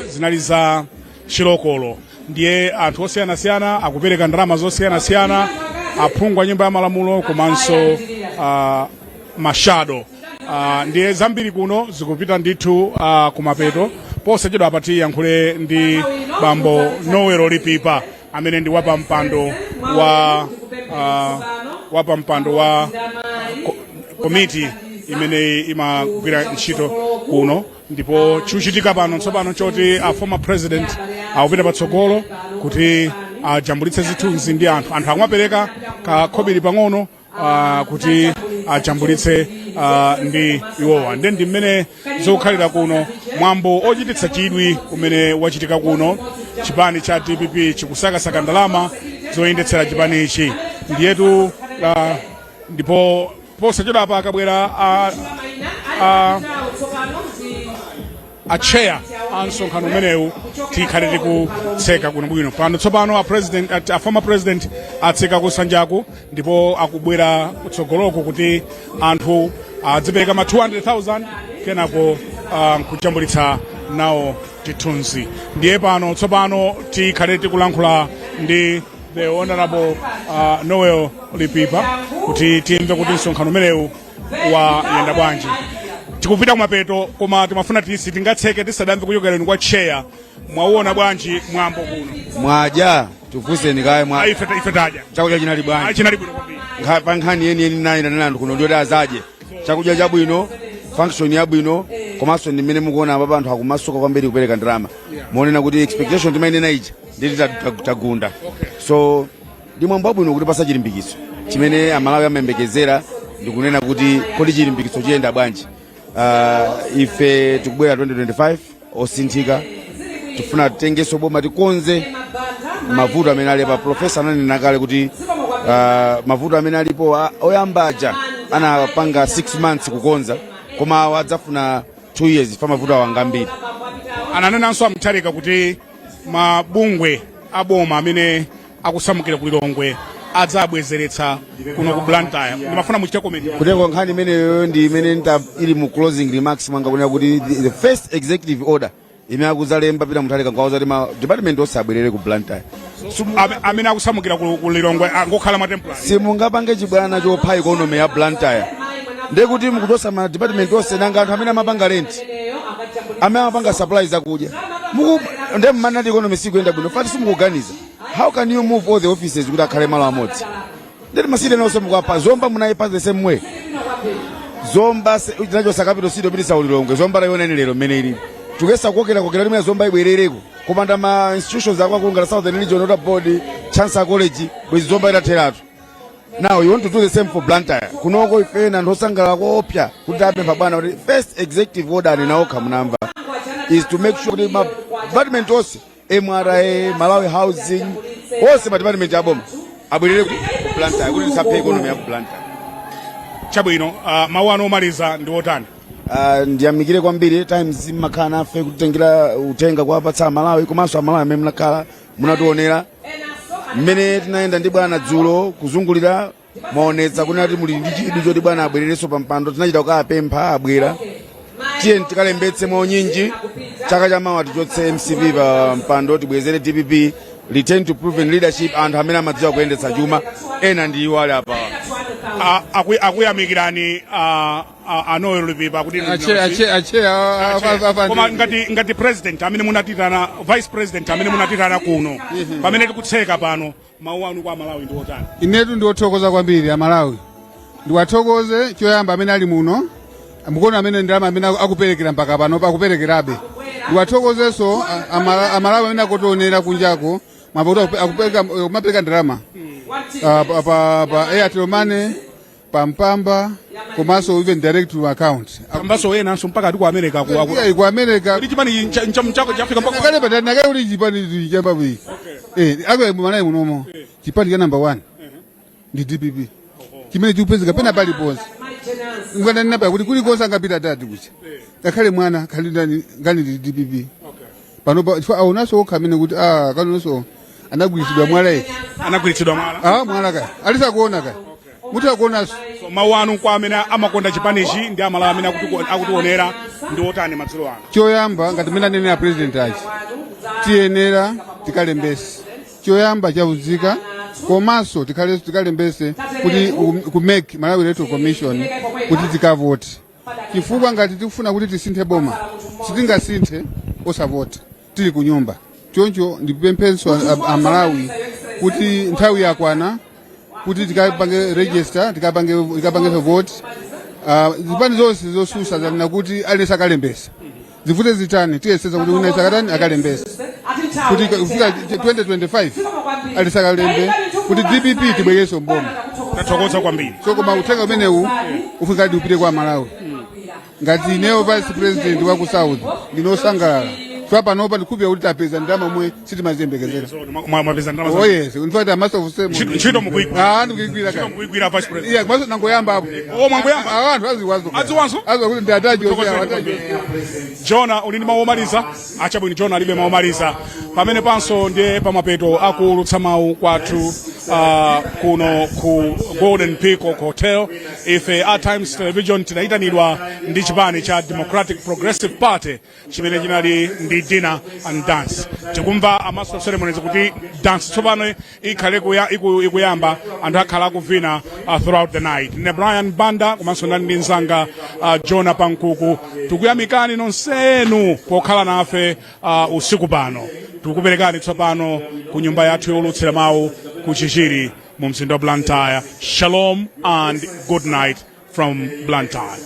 Zinali za chilokolo, ndiye anthu osiyanasiyana akupereka ndalama zosiyanasiyana, aphungu a Nyumba ya Malamulo komanso ma shadow. Ndiye zambiri kuno zikupita ndithu kumapeto. Posachedwa apa tiyankhule ndi Bambo Noel Lipipa amene ndi wapampando wa komiti imene imagwira ntchito kuno. Ndipo chikuchitika pano tsopano choti a former president akupita patsogolo kuti ajambulitse zithunzi ndi anthu. Anthu akumapereka kakhobiri pang'ono kuti ajambulitse ndi iwowa. Ndiye ndi mmene zikukhalira kuno, mwambo ochititsa chidwi umene wachitika kuno. Chipani cha DPP chikusakasaka ndalama zoyendetsera chipanichi. Ndiyetu ndipo posachedwa apa akabwera a chair a msonkhano umenewu, tikhale tikutseka kuno bwino. Pano tsopano a former president atseka kusanjaku ndipo akubwera kutsogoloko kuti anthu adzipereka ma 200,000, kenako nkujambulitsa nawo chithunzi. Ndiye pano tsopano tikhale tikulankhula ndi the Honorable Noel Lipipa kuti timve kuti msonkhano umenewu wayenda bwanji. Tikupita kumapeto, koma timafuna tisi tingatseke tisadamve kuchokera inu kwa chair. Mwauona bwanji mwambo kuno? Mwadya? Tifunseni kaye mwa Ife tadya. Chakudya chinali bwanji? Chinali bwino kwambiri. Pa nkhani yeniyeni nayi nanena anthu kuno ndiyoti azadye chakudya chabwino, function yabwino, komanso ndi mmene mukuona apa anthu akumasuka kwambiri kupereka ndalama, monena kuti expectation timayinena ija nditi tagunda. So ndi mwambo wabwino kuti pasa chilimbikitso chimene Amalawi amayembekezera, ndikunena kuti kodi chilimbikitso chiyenda bwanji? Ife tikubwera 2025 osinthika, tifuna titengenso boma, tikonze mavuto amene alipo. Profesa ananena kale kuti mavuto amene alipo oyamba aja anapanga 6 months kukonza, koma awa adzafuna 2 years fa mavuto awa ngambiri. Ananenanso amtharika kuti mabungwe aboma amene akusamukira ku Lilongwe adzabwezeretsa kuno ku Blantyre. Ndimafuna muchite comment. Kutenga nkhani imeneyo ndi imene ili mu closing remarks mwanga, kunena kuti the first executive order imene akuzalemba Peter Mutharika nkawauza kuti ma department onse abwerere ku Blantyre. Amene akusamukira ku Lilongwe angokhala ma temporary. Simungapange chibwana chopha economy ya Blantyre ndekuti mukuchosa ma department onse. Nanga anthu amene amapanga rent, amene amapanga supply zakudya, nde mmanati economy sikuyenda bwino fati simukuganiza. How can you move all the offices kuti akhale malo amodzi? Ndeti ma city nonse mukuwapha. Zomba munayipha the same way. Zomba tinachosa capital city opitisa Ulilongwe. Zomba tayionani lero mmene ilili, tikuyesa kukokera kokera limene Zomba ibwerereko. Kupanda ma institutions akuluakulu ngati Southern Region Water Board, Chancellor College, bwezi Zomba itatheratu. Now you want to do the same for Blantyre. Kunoko ife anthu osangalala koopsa kuti apempha bwana kuti first executive order anena okha, munamva, is to make sure kuti ma department onse, MRA, Malawi Housing, onse ma department aboma abwerere ku Blantyre kuti tisaphe economy ya ku Blantyre. Chabwino, mawu anu omaliza ndi otani? Ndiyamikire kwambiri Times, mmakhala nafe kutitengera utenga kuwapatsa Amalawi, komanso Amalawi amene munakhala munationera mmene tinayenda ndi bwana dzulo kuzungulira, mwaonetsa kunena kuti muli ndi chidwi choti bwana abwererenso pa mpando. Tinachita kukapempha, abwera. Tiye tikalembetse mwaunyinji. Chaka chamawa tichotse MCP pa mpando, tibwezere DPP, return to proven leadership, anthu amene amadziwa kuyendetsa chuma. Ena ndi iwo ali apa. Akuyamikirani a Noel Lipipa kuti Ache ache ache apa. Koma ngati president amene munatitana, vice president amene munatitana kuno, pamene tikutseka pano, mawu anu kwa Malawi ndi otani? Inetu ndiwothokoza kwambiri Amalawi. Ndiwathokoze choyamba amene ali muno, mukuona amene ndalama amene akuperekera mpaka pano akuperekerabe. Ndiwathokozenso Amalawi amene akutionera kunjako, mwapo kuti akupereka, kumapereka ndalama pa Airtel Money, pa Mpamba, komanso even direct to account. Ambaso enanso mpaka ati ku America Iya, ku America. Kuti chipani chako chafika mpaka Nakale patali, nakale kuti chipani chamba bwi akwe mwanayi munomo, chipani cha number one ndi DPP chimene chikupezeka pena paliponse. Ngwananena pa kuti kulikonse angapita tati kucha, ngakhale mwana khali ndani ngani ndi DPP pano pa chifukwa aonanso okha amene kuti kanonso anagwiritsidwa mwala eti. Anagwiritsidwa mwala. Mwala kaya alisakuona kaya mutha kuonanso. So, mawu anu kwa amene amakonda chipanichi ndi Amalawi amene akutionera Ndi otani madzulo ano? Choyamba, ngati mmene anenera president achi, tiyenera tikalembese choyamba chauzika, komanso tikhale tikalembese kuti ku MEC, Malawi Electoral Commission, kuti tikavote, chifukwa ngati tikufuna kuti tisinthe boma, sitingasinthe osavota tili ku nyumba. Choncho ndipemphenso Amalawi kuti nthawi yakwana kuti tikapange register, tikapange vote. Zipani zonse zosusa zanena kuti aliyense akalembesa. Zivute zitani, tiyeseza kuti wina akatani, akalembesa, kuti kufika 2025 aliyense akalembe, kuti DPP tibwererenso mboma. Tathokoza kwambiri. So koma uthenga umenewu ufunikadi upite kwa Malawi. Ngati ineyo vice president wa ku South, ndinosangalala chifukwa panopa ndikhulupirira kuti tapeza ndalama omwe sitimaziyembekezera. Mwapeza ndalama? Oh yes, in fact, a master of ceremony. Ntchito mukuigwira? Ah, ndikuigwira Ntchito kale. mukuigwira, vice president? Iya, komanso nangoyamba apo. Oh, mwangoyamba? Ah, anthu aziwazo. Adziwanso? Aziwa kuti ndi ataji Thokozeni onse ataji. Kwambiri. Jona, uli ndi mawu omaliza? Achabwino, Jona alibe mawu omaliza. Pamene panso ndiye pamapeto akuulutsa mawu kwathu kuno ku Golden Peacock Hotel. Ife a Times Television tinayitanidwa ndi chipani cha Democratic Progressive Party chimene chinali ndi dinner and dance. Tikumva a master of ceremonies kuti dance tsopano ikhale ikuyamba, anthu akhala akuvina throughout the night. Ndine Brian Banda, komanso ndali ndi mzanga Jona Pankuku. Tikuyamikani nonsenu pokhala nafe usiku pano. Tikukuperekani tsopano ku nyumba yathu yolutsira mawu ku Chichiri mu mzinda wa Blantyre. Shalom and good night from Blantyre.